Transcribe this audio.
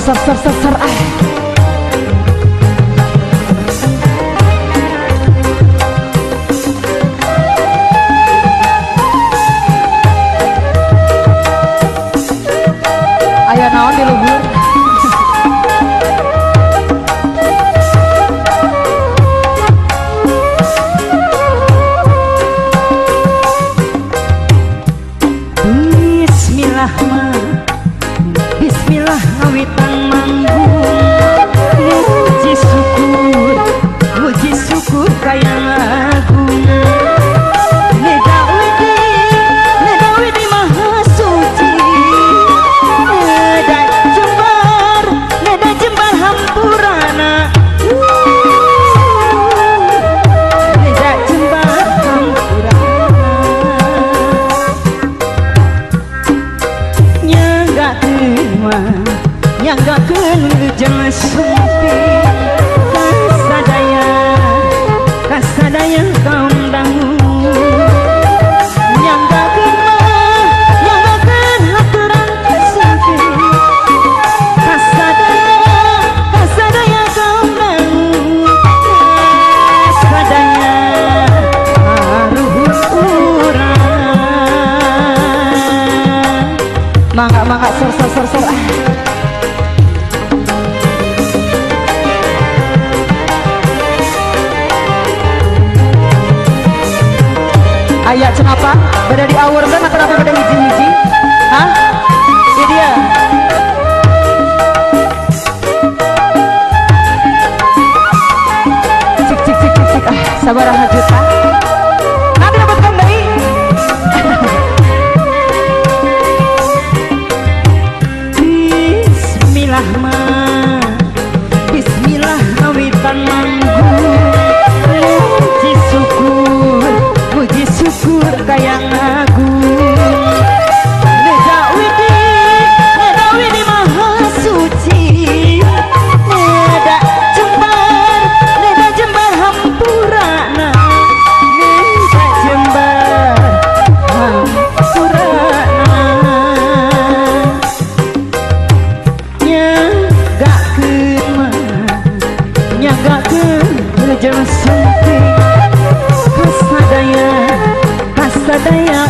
Ser ser ser ser ah. Aya naon di luhur. Bismillah ma, bismillah ngawitan manggung. Muji syukur kaya agung. Neda widi maha suci. Neda jembar hampurana. Neda jembar hampurana. Nyanggakeun jeung sumping kasadaya kaum dangu. Nyanggakeun mah nyanggakeun haturan sumping kasadaya kaum dangu. Kasadaya karuhun urang. Mangga mangga ser ser ser ser ah. Ayah kenapa? Beda di awur kan atau apa beda hiji-hiji? Hah? Ini dia. Cik cik cik cik cik ah, sabaraha juta. Nanti dapat deui. Bismillah ma, bismillah ngawitan manggung. Muji syukur kayang agung. Neda widi maha suci. Neda jembar hampurana. Neda jembar hampurana. Nyanggakeun mah nyanggakeun jeung sumping. Kasadaya